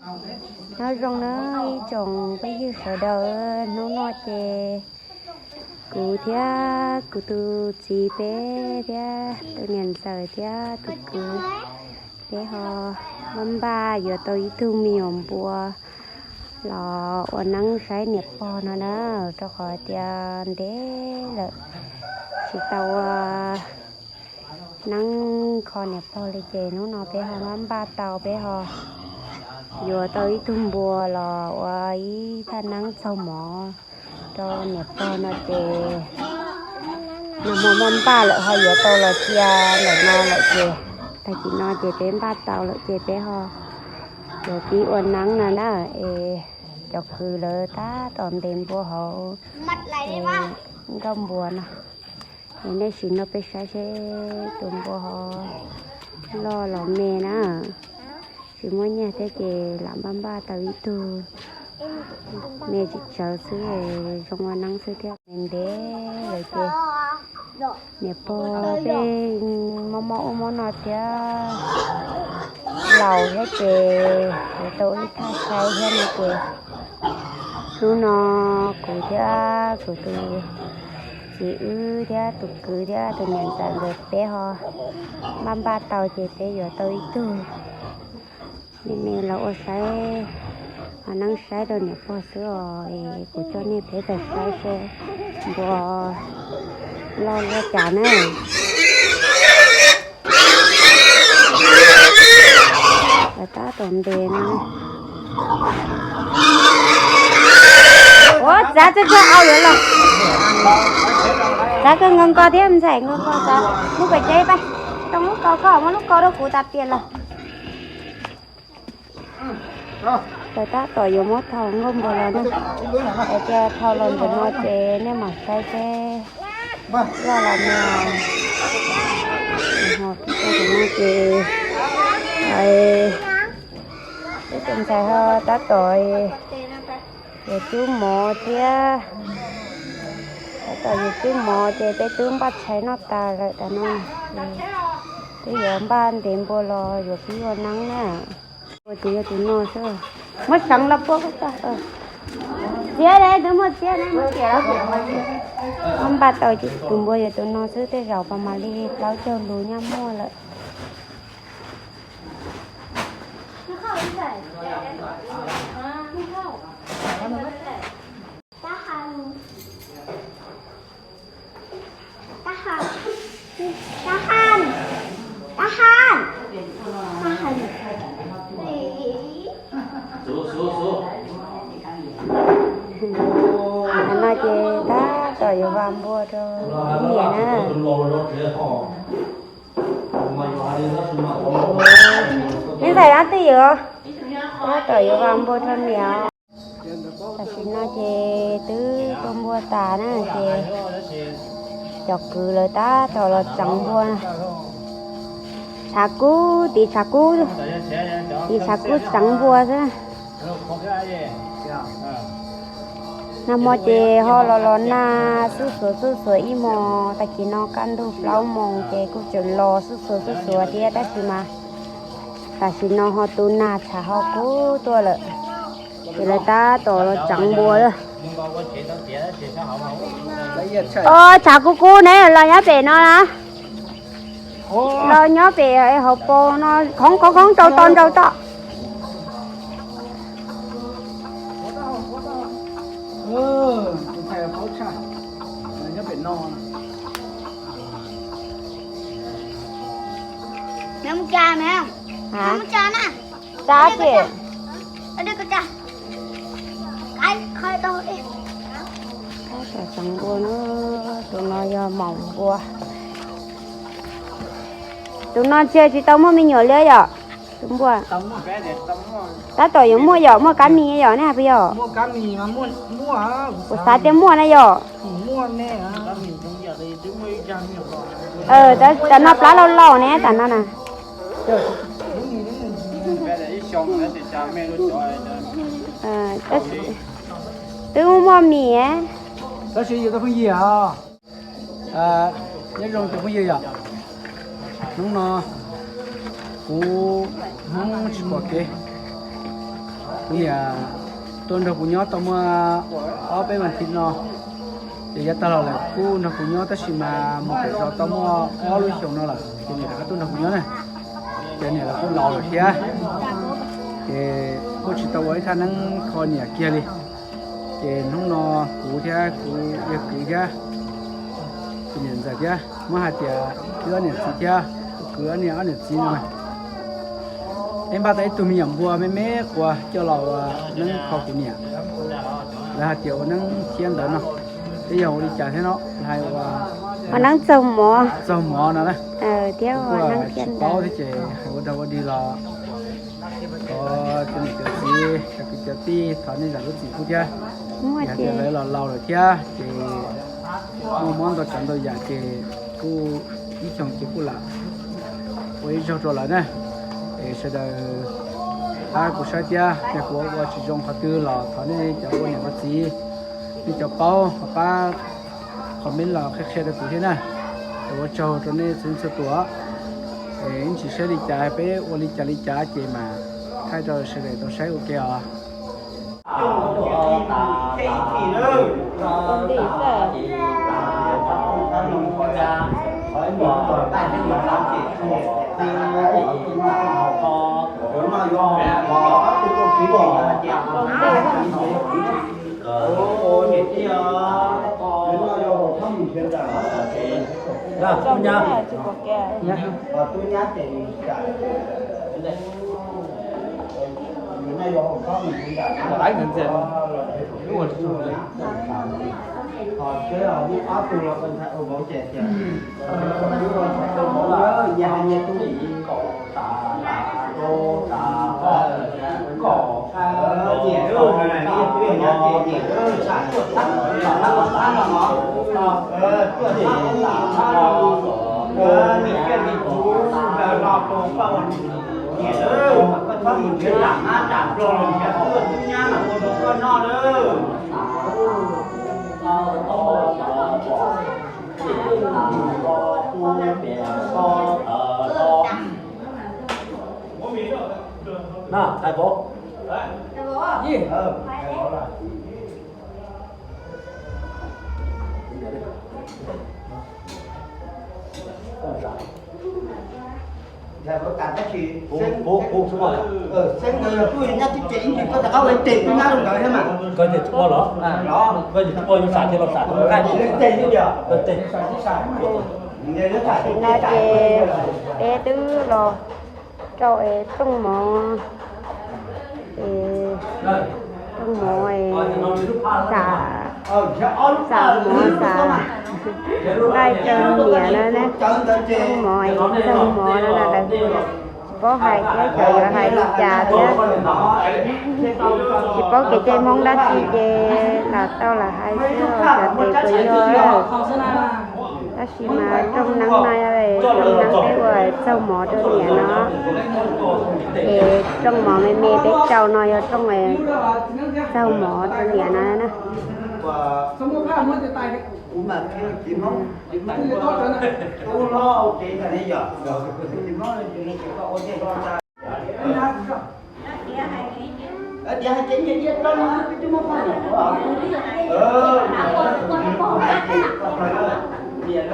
Nyob zoo na ib tsoom phooj ywg sawv daws, hnub no ces kuv thiab kuv tus txiv peb thiab tus niam ntxawm thiab tus kwv, peb ho npaj npaj yuav tau ib tug me nyuam npua los ua neeb saib niam pog no na, rau qhov tias ntev lawm tsis tau ua neeb kho niam pog li ces hnub no peb ho npaj npaj tau, peb ho yuav tau ib tug npua los ua ib thaj neeb txaug mov rau niam pog no ces nag hmo npaj npaj lawm ho yuav tau los cia ntawm no lawm ces tag kis no ces peb npaj tau lawm ces peb ho yuav pib ua neeb no na. Es cov kwv lawv tab tom ntes npua hauv nkauj npua no. Es nej sim nrog peb saib seb tus npua ho loj los me na. Tsis muaj nyiaj thiab ces lam npaj npaj tau ib tug me tsis tsawg xwb, zoo ua neeb xwb thiab. Ntev lawm ces niam pog peb mob mob ub mob no thiab, laus thiab ces yuav tau ib thaj saib thiab no ces hnub no kuv thiab kuv tus txiv wb thiab tus kwv thiab tus niam ntxawm nkawd peb ho npaj npaj tau ces peb yuav tau ib tug me me los ua saib, ua neeb saib rau niam pog xwb os. Es kuv coj nej peb tau saib seb npua loj li cas na. Lawv tab tom ntes no. Ua txav txog txog au yuav los. Txav kawg nkaus nko thiab ntxhais nkaus nko txav. Muab pem tsev pab. Too lub kaus koj muab lub kaus rau kuv tas piam lawm. Lawv tab tom yuav muab thau nkauj npua los na. Hais tias thau los ntawm no ces nej mam saib seb loj los me. Ho tib tug ntawm no ces peb tus ntxhais ho tab tom yuav cub mov thiab. Tab tom yuav cub mov ces peb twb npaj tshais noj tas lawm tas no. Twb yuav npaj ntes npua los yuav pib ua neeb na. Ua ces yog tus no xwb. Muab seev los puab koj. Txiav, twb muaj txiav ne, muab txiav los. Muab npaj tau tus npua yog tus no xwb, tej zaum pas mam li plaub caug lus nyab muaj lawm. Tam no ces tab tom yuav vam npua rau niam na. Ib ntxhais dab twj ywm, tab tom yuav vam npua rau niam. Tam sim no ces twb tua npua tas na ces cov kwv lawv tab tom los tseev npua na. Tshav kub, tiv tshav kub, tiv tshav kub tseev npua xwb. Nag hmo ces ho los los nag xuj xuav xuj xuav ib hmos, tag kis no kaj ntug plaub moos ces kuj tseem los xuj xuav xuj xuav thiab tab sis mas tam sim no ho tu nag tshav ho kub tuaj lawm. Ces lawv tab tom los tseev npua lawm. Tshav kub kub ne los nyob pem no na. Los nyob pem hauv paus no, khoob khoob khoob, nrau to nrau to. Tab tom tseev npua na, tus no yog maum npua. Tus no ntshe tsis tau muaj me nyuam li yom, tus npua. Tab tom yuav muaj yom, muaj kab mis yom, nej hais puas yog? Kuv xav tias muaj na yom. Tam no plab laus laus ne, tam no na. Twb muaj mis. Tab sis yog tus phooj ywg os, nyob zoo tus phooj ywg yom, hnub no kuv Hmoob tsis pom kev, Kuv niam tuaj nrog kuv nyob tau muaj ob peb vas thiv no, ces yav tag los lawm kuj nrog kuv nyob tab sis mas mus pem zos tau muaj ob lub xyoos no lawm ces niam rov qab tuaj nrog kuv nyob na. Ces niam los kuj laus lawm thiab, ces kuj tsis tau ua ib thaj neeb kho niam kiag li. Ces hnub no kuv thiab kuv yawg kwv thiab kuv niam ntxawm thiab muab hais tias wb ob niam txiv thiab kuv kwv ob niam ob niam txiv no, peb npaj tau ib tug me nyuam npua me me quas coj los ua neeb kho kuv niam. Lawv hais tias ua neeb thiab ntawd no, peb yog ua li cas thiab no, hais ua ua neeb txaug mov, txaug mov no na. Thiab ua neeb thiab ntawd ces hais ua dog ua dig los thov cov niam cov txiv cov kwv cov tij thov nej zam lub txim pub thiab. Hais tias lawv los laus lawm thiab ces muaj mob ntau tsav ntau yam ces kuj ib xyoos ces kuj lam ua ib zaug rau lawv na. Es sawv daws pab kuv saib thiab, yog kuv ua tsis zoo qhov twg los thov nej cov ua niam ua txiv, nej cov paub ho pab comment los qhia qhia rau kuv thiab na. Es ua tsaug rau nej txhua txhua tus. Es ib ntsis saib li cas peb ua li cas li cas ces mam thaij rau sawv daws tau saib ua ke os. Na, thầy Phú. Koj tias tsis ua los? Koj tias tsis ua yuav sam ces los sam, koj teg. Tam sim no ces peb twb los rau es rooj mov, rooj mov, xam, xam mov xam nqaij rau niam na, rooj mov es txaug mov no na lawm. Tsis paub hais thiab xyov yuav hais li cas thiab. Tsis paub kev cai Hmoob dab tsi ces lam tau lam hais xwb os, xyov tes puas yog. Tab sis mas rooj neeb no, rooj neeb peb ua txaug mov rau niam no, ces rooj mov me me peb rau no yog rooj txaug mov rau niam no na. Niam,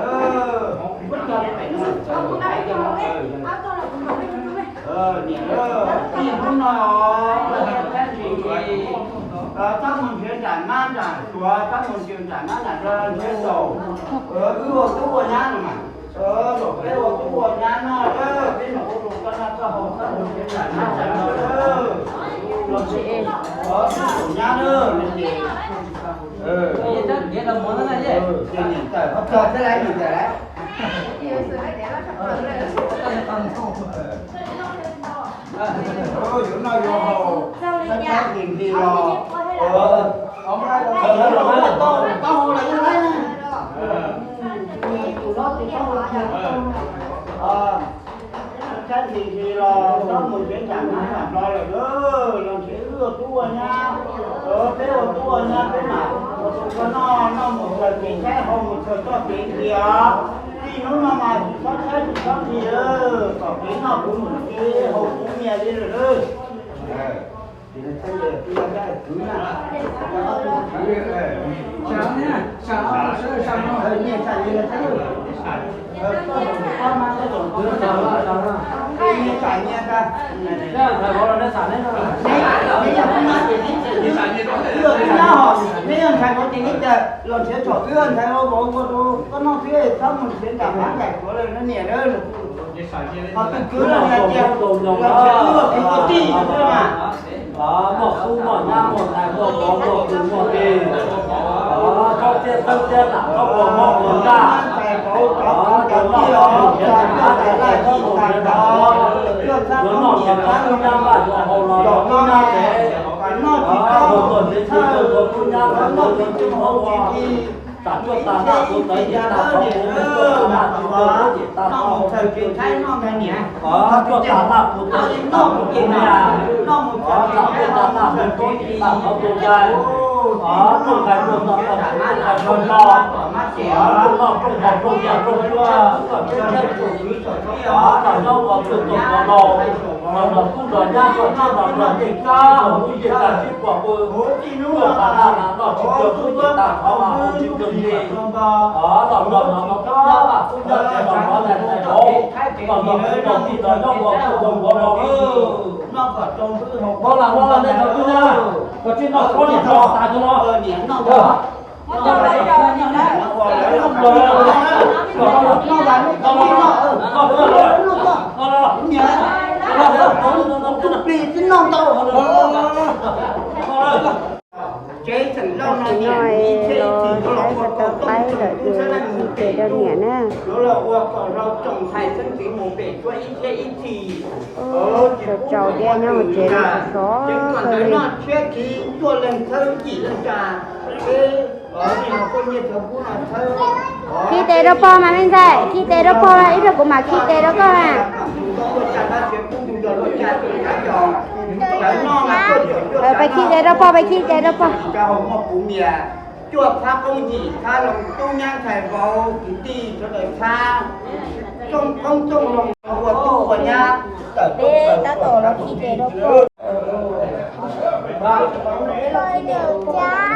hnub no tab mus nrhiav nram nab nram tuav, tab mus nrhiav nram nab nram tuav, nrhiav zaum, wb ua tub ua nyab no mas, zaum peb ua tub ua nyab no, peb mam ua rau koj noj koj haus, tab mus nrhiav nram nab nram tuav, los ua nyab na, ces ces niam tawm, ho txog thiab lauj, niam tawm lauj. Yuav noj yuav haus, tab tab tis nti los, taub hau los yeej laib na. Tus hlob tus taub hau tiag. Tab tis nti los txhob mus nrhiav nram nab nram no lawm, los nrhiav wb ua tub ua nyab, peb ua tub ua nyab peb mam ua rau koj noj, noj mus txog kev tshaib haus mus txog txoj kev nti os. Txij hnub no mas tsis txhob tshaib tsis txhob nqhis lawm, kom kev noj kuv mus kev haus kuv nyias li lawm. Neb yog ntxhais vauv los neb xam neb no? Neb yog ntxhais vauv ces neb cia los nrhiav tsom kwv ntxhais vauv ua rau koj noj thiab txhob mus nrhiav nram qab nram tsuav lawm no niam. Ho tus kwv los nrhiav tias los nrhiav kwv ua kwv ua tij xwb mas. Muaj kub muaj nyab muaj ntxhais muaj vauv muaj kwv muaj tij, txhob tiab xeeb tiab lam txhob ua mob ua nraj. Cov noj cov tub nyab vaj yuav haus los yog tub nyab tsev, mus tuaj txiv tsis tuaj tuaj tub nyab los tuaj txiv tsis ua, tam cuaj tas laj puv tawv ces tag nrho, mus tuaj tub nyab tsis tuaj tuaj ces tag nrho, tuaj tas laj puv tawv ces tag nrho, mus tam cuaj tas laj puv tawv ces tag nrho tuaj cai, muaj nqaij muaj nto los kuj muaj nqaij muaj nto, muaj noj rooj haus rooj nyiaj rooj tshuaj, los nyob ua twj tua laus, los nrog tub nrog nyab nrog tub nrog nplog ncej kab los lub ncej tag sib pom pw, tuaj tas laj mas noj tsis cuag tub ces tag nrho mas haus tsis cuag nqi, los nrog nrog tub nyab vaj tub nyab tsev los nrog ntxhais vauv, los nrog kwv nrog tij los nyob ua twj ua laus. Vauv lam no los nej thaum tub nyab, koj tsis noj txhob noj tso tas tso no. Tam sim no los saib sawv daws qaib lawm ces khi tes rau niam na. Ub, tsaus tsaus thiab nyob hauv tsev no sov sov kawg li. Khi tes rau pog mas me ntxhais, khi tes rau pog mas ib pliag kuv mam khi tes rau koj na. Peb khi tes rau pog, peb khi tes rau pog. Cuaj txhab poob yim txhab loo tub nyab ntxhais vauv kwv tij sawv daws txhab, txooj poob txooj loo ua tub ua nyab tawm peb tab tom los khi tes rau pog.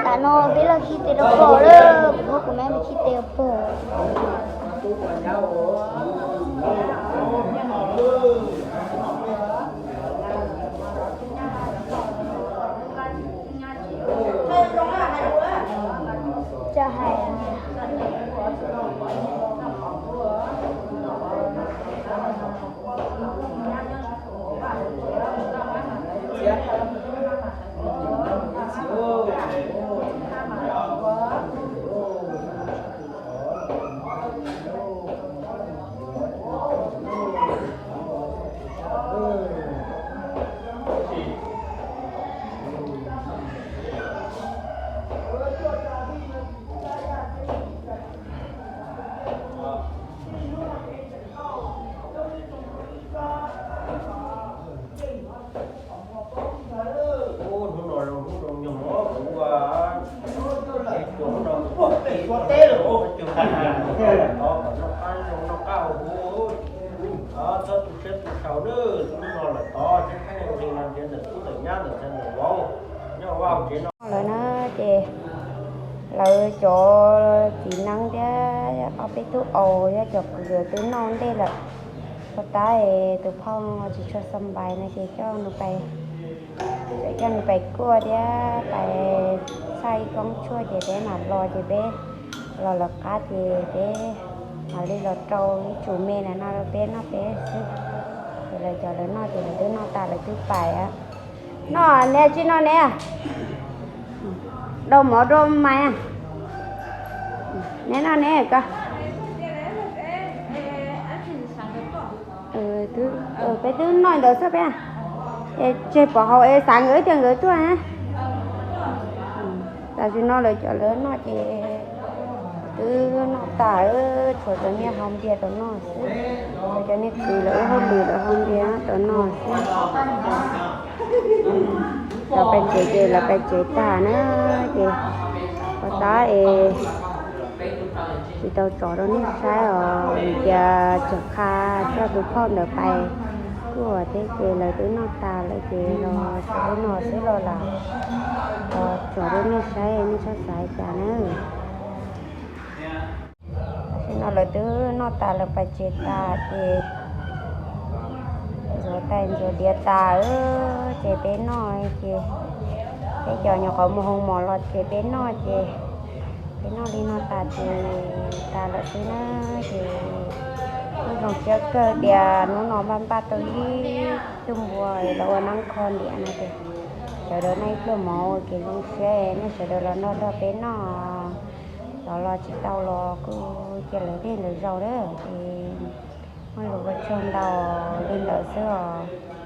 Tam no peb los khi tes rau pog lawm, kuv muab kuv mab mus khi tes rau pog. Hnub no zoo hnub zoo nyoog os, kuv ua, hnub no kuv ua teb lawm, ua cog teb lawm, noj qab zoo noj qab ua huv, txhob tu siab tu sau nawb, hnub no lawm tod thiab, thaij neeg no nrhiav ntawm tub ntawm nyab ntawm ntxhais ntawm vauv nyob vaj tsev no lawm na. Ces lawv cov txiv neeb thiab ob peb tub aus thiab cov kwv lawv twb noj ntej lawm. Puag ta tus phauj tsis tshua xo npais no ces coj nws pais, coj nws pais kuaj thiab pais txhaj ib koob tshuaj ces peb mam los, ces peb los lawv qab ces peb mam li los rau ib tsum me na no rau peb noj peb xwb. Ces lawv cov lawv noj ces lawv twb noj tas lawv twb pais. Noj ne, tsis noj ne? Dau mov dau mais. Neb noj ne ko. Peb twb noj ntawd xwb peb. Es tseg pov haus es xav nkawd tias nkawd tuaj na. Tam sim no lawv cov lawv noj ces twb noj tas, tshuav cov niag haus npias rau noj xwb. Cov niag kwv lawv ua hauj lwm lawv haus npias rau noj xwb. Lawv pais tsev ces lawv pais tsev tag na, ces puas tab es tsis tau tso rau nej saib os, vim tias tseem qha coj tus phauj ntawd pais kuaj Tuaj teb ces lawv twb noj tas lawm ces los tsuas lub no xwb los lawm. Los tsom rau nej saib, nej txhob xav cas na. Tam sim no lawv twb noj tas lawv pais tsev tas ces ntxuav tais ntxuav diav tas ces peb noj ces peb cov nyuam qhuav mus hoo mos los ces peb noj ces peb noj li no tas ces tas lawm xwb na. Ces kuj zoo siab kawg tias hnub no npaj npaj tau ib tug npua los ua nab kho ntiav no ces sawv daws noj ib pluag mov ua kev zoo siab, nej sawv daws los nrog nrog peb noj. Los los tsis tau los kuj cia lawv tej lawv zaus lawm ces muaj lus ua tsaug ntau li ntawd xwb os.